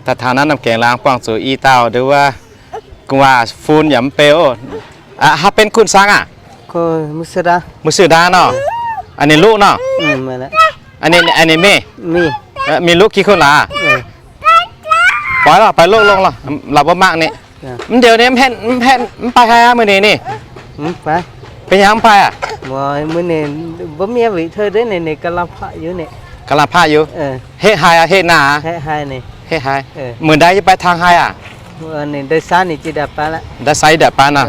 Daaih taux naaiv Namh Gaengh Laangz buangh zuqc i dauh nduov wuov gu'nguaaz fun yaac mv bei oc. Aa, haaix benx kunh saang aah? Mbuo suiv ndaa nor. Aa, ninh luqv nor. Aa, ninh mingh, mingh luqv ki kunh laaix. Baaix lorqc, baaix loqv longx lorqc, laaix mbuo mangc ninh. Mv njoux ninh mv haenh, mv haenh, mv baaih haaix aqv, mbuo ninh, ninh. Benx haaix mv baaih aah? Mbuo miev wix teu deix ninh, ninh ga'laanh paqv yie, ninh ga'laanh paqv yie. Heqv haih aqv, heqv naaic aqv? Heqv haih. Muonc ndaix yie baaix tangx haih aqv? Ninh ndaix sai yie ndaix baan nor.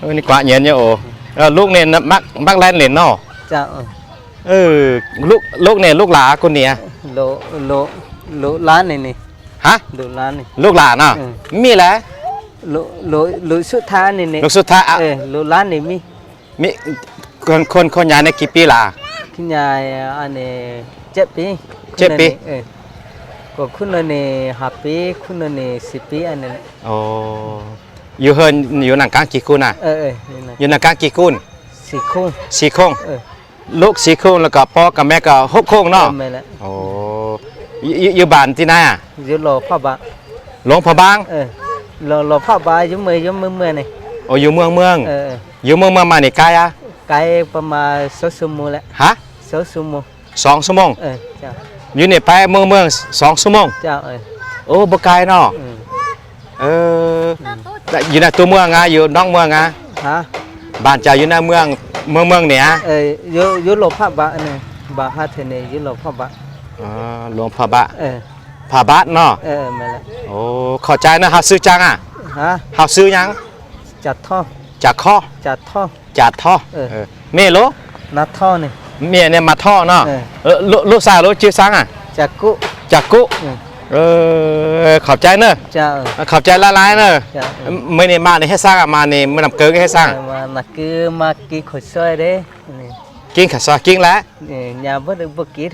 Ninh guaax nyienz nyei oc. Luqv ninh mbaeqv laen lenc nor. Luqv ninh luqv laaix aqv, gu'nyuoz? Aa, luqv laaix nor. Mv mingh laeh? Luqv sutv taaix. Kôn, kôn nyaai ninh gi biv laaix? Jietv biv. Yie heuc yie naaic gaanv jiex gunh aah? Yie naaic gaanv jiex gunh. Six kongh. Luqv six kongh, la'gaux bor ga'maeqc ga'hopv kongh nor. Yie mbaanc dih naaiv aah? Longx Pau Mbaang. Yie muangh muangh. Yie muangh muangh maaih ninh gaai aqv? Aa, สองชั่วโมง. Yie ninh paaiv muangh muangh สองชั่วโมง. O, mbuo gaai nor. Yie naaiv duqv muangh aqv, yie norm muangh aqv. Mbaanc jaax yie naaiv muangh, muangh muangh ninh aqv. Longx Pau Mbaang. Pau Mbaang nor. O, ขอบใจ naaiv. Hauv sui jangv aah? Hauv sui nyangv? Jaax korv. Jaax torv. Mienh loh? Mienh nyei maaih torv nor. Loh sai loh jiu saangv aah? Jaax guqv. ขอบใจ naaiv. ขอบใจ lai lai เนอะ. Meih ninh maaih ninh haaix saangv aah? Maaih ninh meih namh gengx haaix saangv? Ging ka'soi ging laeh. Nyaah mbuo ging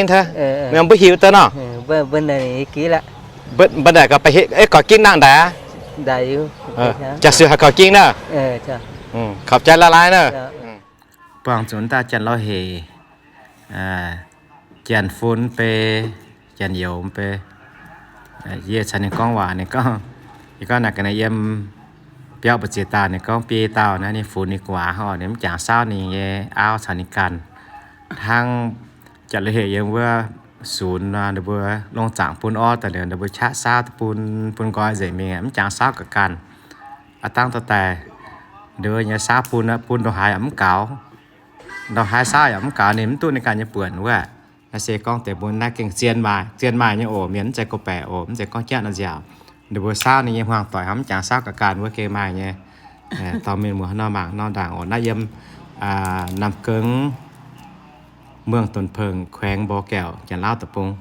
taux, nyaah mbuo hiuv duqv nor. Mbuo naaic gauh ba'hitv, eh, gauh ging nangh ndaix aqv. Jaax siuc haiz gauh ging nor. ขอบใจ lai lai เนอะ. Buangh zuqc daaih janx-lauh hec, janx-fun mv bei, janx-youz mv bei. Yie caux ninh gorngv waac, ninh gorngv, yie gorngv naaic gaax ninh yiem biauv mbu'ziex dauh, ninh gorngv biei dauh naaiv ninh funx ninh gu'nguaaz oc, ninh mv jangx saauv ninh nyei auv caux ninh ganh. Hnangv janx-lauh hec yiem wuov sunx nor, ninh mbuo longx zaangc bun orv daaih liuz, ninh mbuo qaqv saauv bun, bun nqoi nzengc mingh, mv jangx saauv ga'ganh. Aav dangv dorh daaih, ninh mbuo nyei saauv bun, bun ndongc haaix yaac mv gaux. Ndongc haaix saauv yaac mv gaux, ninh mv duqv ninh ganh nyei buonc wuov. Naaiv se gorngv deix mbuo naaiv gengh zien maaih, zien maaih nyei oc, mienh mv zeiz gorngv-baeqc oc, mv zeiz gorngv jatv nor nziaauc. Ninh mbuo saauv ninh nyei hmuangx doic hnangv, mv jangx saauv ga'ganh wuov gengh maaih nyei. Dorh mienh muoz nor mangc nor ndaangc oc. Naaiv yiem Namh Gengx, เมืองต้นเพิ่ง แขวงบ่อแก้ว Janx-Laauv Deic-Bung.